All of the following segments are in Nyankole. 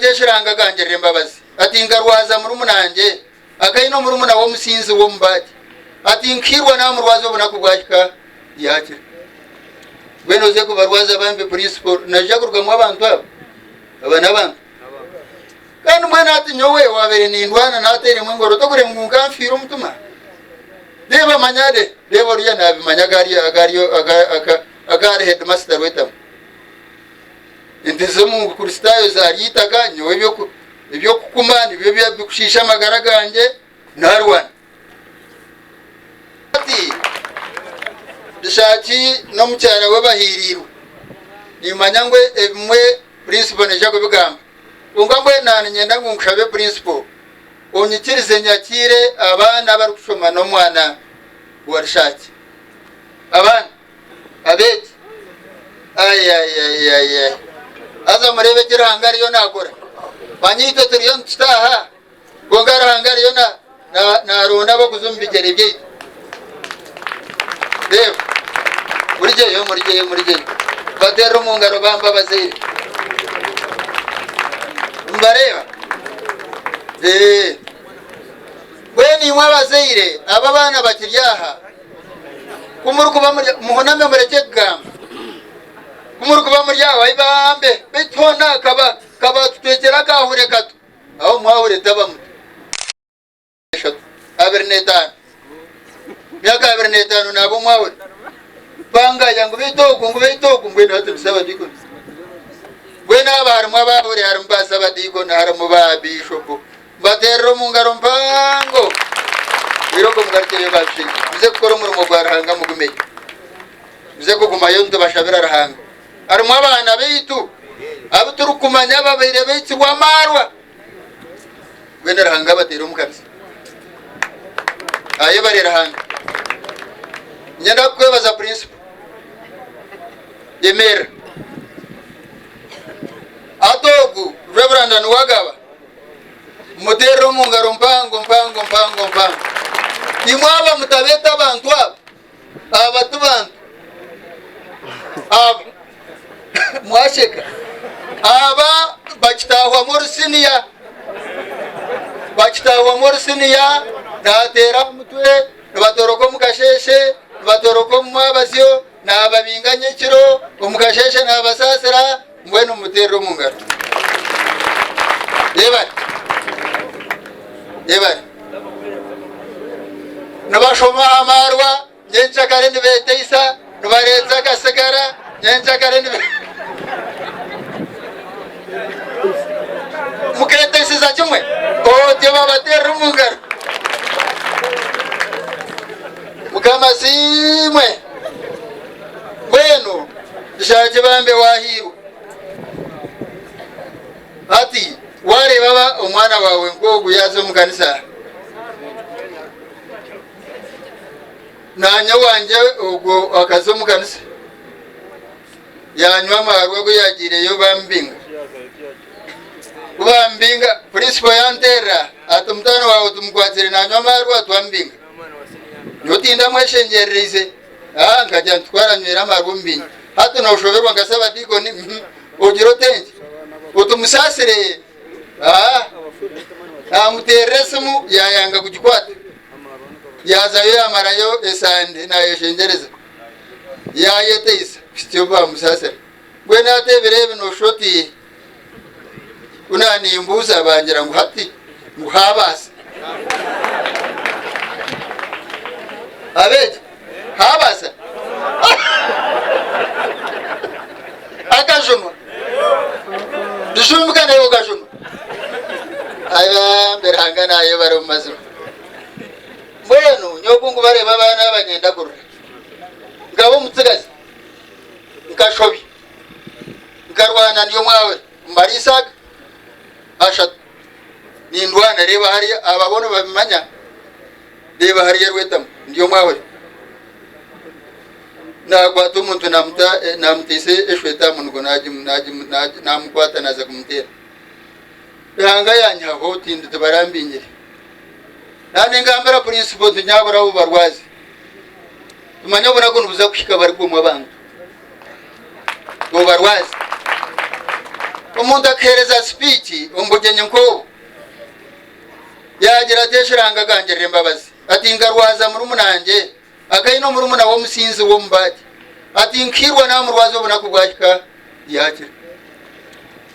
Ruhanga akangirira embabazi ati, Nkarwaza murumunangye, akaine omurumuna w'omusinzi w'omubaati, ati, Nkairwa naamurwaza obunaku bwahika yaakira. Mbwenu oze kubarwaza bambi principal naija kurugamu abantu abo? Aba n'abantu. Kandi mbwenu hati nyowe owabaire nindwana naateiremu engoro tokureba ngu nkanfiire omutima? Reeba manya reeba oriya naabimanya agari agari agari headmaster Rwetamu. Ente z'omu Bukristaayo zaarya eitaka, nyowe eby'okukuma nibyo birikushiisha amagara gangye, naarwana. Hati Rushaaki n'omukyara we bahiiriirwe. Nimmanya ngu ebimwe Purinsiporo naija kubigamba. Kwonka mbwenu naaba niinyenda ngu nkushabe Purinsiporo, onyikirize nyakiire abaana abarikushoma n'omwana wa Rushaaki. Abaana. Abeegi, Ayayayayay! Haza mureebe eki Ruhanga ariyo naakora. Manya itwe turiyo nitutaaha, kwonka Ruhanga ariyo naaronda ab'okuza omu bigyere byaitu. Reeba, murugyeyo, murugyeyo, murugyeyo. Bateerere omu ngaro bambe abazaire. Nimubareeba? Ee. Mbwenu imwe abazaire, abo abaana bakiri aha, Ku murikuba muri, muhuname murekye kugamba. Ku murikuba muri aho, ai bambe, beitu hoona kaba kabatutwekyera akahure kato. Aho mwahure taba muto. Eshatu, 25. Myaka 25 naaba omwahure. Bangaya ngu beitu ogu, ngu beitu ogu, mbwenu hati ndi sabadiikoni. Mbwenu aba harimu abahure, harimu ba sabadiikoni, harimu ba biishopu. Mbateerere omu ngaro mpango. Irooko mugarukyeyo babishenye. Muze kukora omurimo gwa Ruhanga mugumeyo. Muze kugumayo nitubashabira Ruhanga. Harimu abaana baitu abu turikumanya ababaire baitsirwe amaarwa. Mbwenu Ruhanga abateere omu kanisa. Ayebare Ruhanga. Niinyenda kukwebaza Principal. Yemerera. Hati ogu Reverand Nuwagaba. Mumuteerere omu ngaro mpango, mpango, mpango, mpango. Imwe aba mutabeeta abantu aba. Aba ti bantu. Aba mwasheka. Aba bakitaahwamu orusiniya. Bakitaahwamu orusiniya, naateera aha mutwe, nibatoroka omu kasheeshe, nibatoroka omu mwabazyo, naababinga nyekiro, omu kasheeshe naabasaasira. Mbwenu mumuteerere omu ngaro. Yebare. Yebare. Nibashoma aha maarwa, nyenkyakare nibeeteisa, nibareetsa akasigara, nyenkyakare nibe... Mukeeteisiza kimwe? Otyo babateerera omu ngaro. Mukama asiimwe. Mbwenu Rushaaki bambe waahiirwa. Hati waareeba aba omwana waawe nk'ogu yaaza omu kanisa, naanye owangye ogwo akaza omu kanisa yaanywa amaarwa agu yaagiireyo baamubinga. Ku baamubinga, puriisipo yanteerera ati mutaani waawe tumukwatsire naanywa amaarwa twamubinga. Nyowe tindamweshengyerereize. Aa, nkagira nti twaranywire amaarwa omu bingi. Hati nooshoberwa nka Sabadiikoni, uhmm, ogire otengi? Oti musaasire? Aa, naamuteerera esimu yaayanga kugikwata. Yaazayo yaamarayo esande naayeshengyereza. Yaayeteisa kuhitsya obu baamusaasira. Mbwenu hati ebiro ebi nooshusha oti ku naanimbuuza bangira ngu hati ngu haabaasa. Abeegi haabaasa? Akajunwa Rujumbika naiwe okajunwa? Ai bambi Ruhanga naayebare omu mazima. Mbwenu nyowe ku nkubareeba abaana aba nyenda kurira. Nkaba omutsigazi. Nkashobya, nkarwana ndi omwawe omu mariisa aga ashatu, nindwana. Reeba hariya, aba bo nibabimanya. Reeba hariya Rwetamu, ndi omwawe. Naakwata omuntu naamuta, naamuteisa eshweta aha munugo, naamukwata naaza kumuteera. Ruhanga yaanyihaho, tindi tibarambingire. Naaba ningambira purinsipo nti nyabura abo barwaze. Tumanye obunaku nibuza kuhika barigwemu abantu. Obarwaze. Omuntu akaheereza sipiiki omu bugyenyi nk'obu, yaagira ati, Eshi Ruhanga akangirira embabazi, ati, Nkarwaza murumunangye, akaine omurumuna w'omusinzi w'omubaati, ati, Nkairwa naamurwaza obunaku bwahika, yaakira.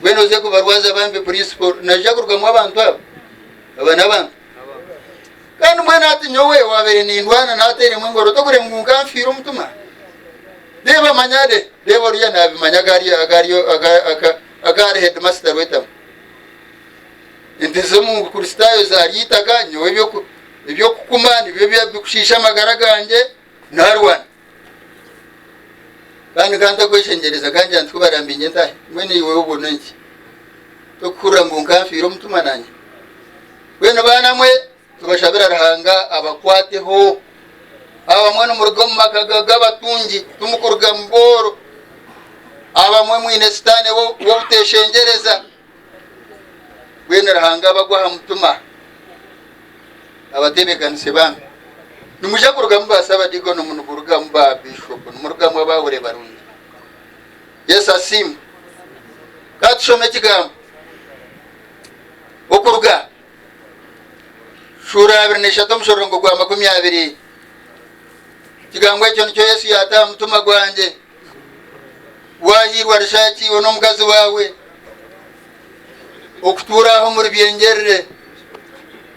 Mbwenu oze kubarwaza bambi principal, naija kurugamu abantu abo? Aba n'abantu. Kandi mbwenu hati nyowe owabaire nindwana nateiremu engoro tokureba ngu nkanfiire omutima? Reeba manya re, reeba oriya nabimanya agari agari agari headmaster Rwetamu. Ente z'omu Kristaayo zarya eitaka nyowe eby'okukuma nibyo bikushiisha amagara gangye narwana. Kandi ka ntakweshengyereza ka ngira nti ku barambingye ntahe, mbwenu iwe obone nki? Tokuhurira ngu nkanfiire omutima nanye? Mbwenu baana mwe tubashabira Ruhanga abakwateho. Abamwe nimuruga omu maka g'abatungi, timukuruga mu booro. Abamwe mwine sitaane w'obuteshengyereza. Mbwenu Ruhanga abagwe aha mutima, abatebeekanise bambi. Nimwija kurugamu ba sabadiikono, nimurugamu ba bishopu, nimurugamu abaahore barungi. Yesu asiimwe. Ka tushome ekigambo. Okuruga shuura 23 omushororongo gwa 20. Ekigambo ekyo nikyo Yesu yaata aha mutima gwangye. Wahiirwa rishaaki iwe n'omukazi waawe okutuura aha omuri Byengyerere,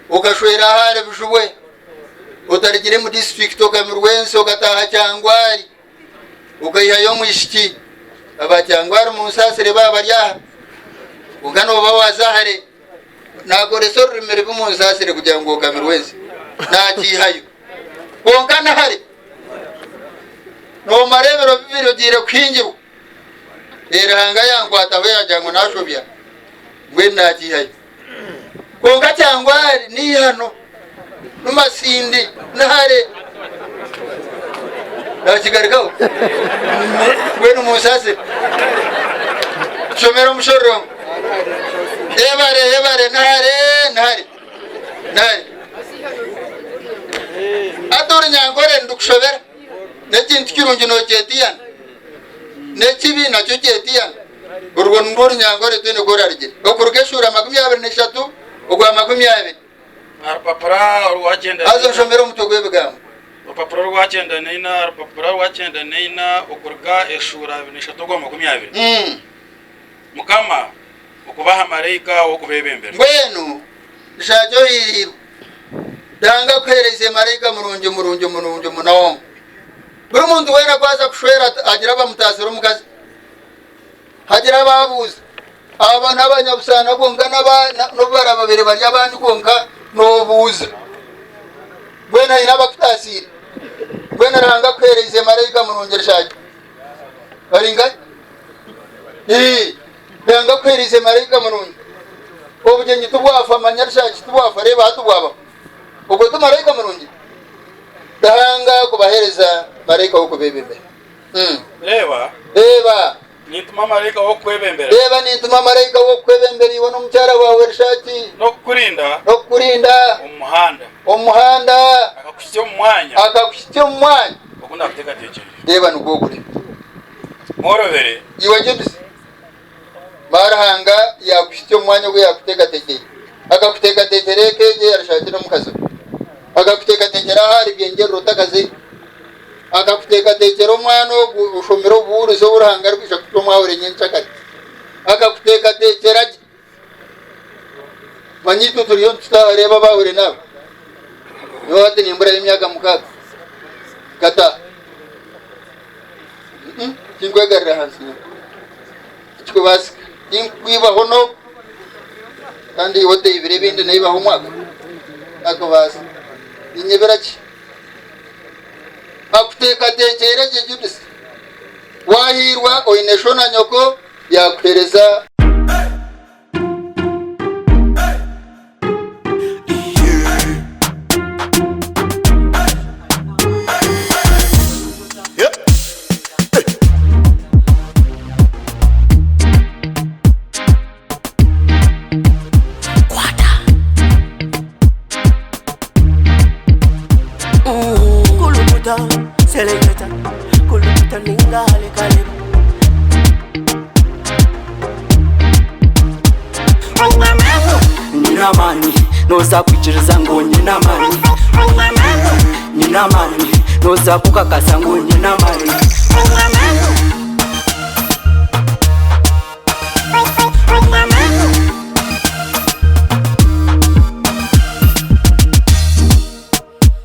okashwera aha ahari Bijubwe, otarugire mu disiturikiti okamirwa ensi okataaha Kyangwari, okaihayo omwishiki. Aba Kyangwari munsaasire baaba bari aha, kwonka nooba waaza hare. Naakoresa orurimi rubi munsaasire kugira ngu okamirwa ensi. Naakiihayo. Kwonka nahare. Noomara ebiro bibiri ogiire kuhingirwa. Reero Ruhanga yankwataho yaagira ngu naashobya, mbwenu naagiihayo. Kwonka Kyangwari n'eihano, ni Masindi, ni hare. Naakigarukaho? Mbwenu munsaasire. Tushomere omushororongo. Ebare, ebare, ni hare, ni hare, ni hare. Hati orunyankore ndukushobera, n'ekintu kirungi nookyetiyana, n'ekibi nakyo kyetiyana. Orwo nirwo orunyankore twine ku orarugire. Okuruga eshuura 23 ogwa 20. Aha rupapura orwa kyenda Haza onshomere omutwe gw'ebigambo. Orupapura orwa kyenda naina aha rupapura rwa kyenda naina okuruga eshuura 23 ogwa 20. Mukama okubaha maraika ow'okubeebembera. Mbwenu nshakye ohiiriirwe, Ruhanga akuheereize maraika murungi, murungi, murungi munonga. Buri muntu weena ku aza kushwera hagira abamutaasira omukazi, hagira abaabuuza. Aba n'abanyabusaana kwonka n'obu baraabe babaire bari abanyu kwonka noobuuza. Mbwenu haine abakutaasiire? Mbwenu Ruhanga akuheereize maraika murungi rishakye. Bari nkahi? Ii, Ruhanga akuheereize maraika murungi. Obugyenyi tibwafa, manya rushaki tibwafa, reeba hati bwabaho. Ogwo ti maraika murungi? Ruhanga kubaheereza maraika w'okubeebembera. Mm. Reeba, Reeba, nintuma maraika w'okukwebembera. Reeba, nintuma maraika w'okukwebembera iwe n'omukyara waawe rushaki. N'okukurinda. N'okukurinda. Omu muhanda. Omu muhanda. Akakuhitsya omu mwanya. Akakuhitsya omu mwanya. Ogu naakuteekateekyeire. Reeba nigwo guri. Mworobere. Iwe Judisi, ba Ruhanga yaakuhitsya omu mwanya ogu yaakuteekateekyeire. Akakuteekateekyera eka egyo ei arishakire n'omukazi we. Akakuteekateekyera ahu aribyengyerera otakazaire. Akakuteekateekyera omwana ogu oshomire obubuurizi ou Ruhanga arikwija kucwa omwahure nyenkyakare. Akakuteekateekyera gye. Manya itwe turiyo nitutaaha reeba abaahure n'aba. Nyowe hati nimburayo emyaka mukaaga nkataaha. Tinkwegarira ahansi nyowe. Tikikubaasika. Tinkwibaho n'oku. Kandi iwe oteibire ebindi naibaho omwaka? Takubaasa. Ninyebera ki? Akuteekateekyeire gye Judisi. Waahiirwa oine sho na nyoko yaakuheereza. Kulukuta, seleketa, kulukuta ninga hale kale. Nyine amaani, nooza kwikiriza ngu nyine amaani. Nyine amaani, nooza kukakasa ngu nyine amaani.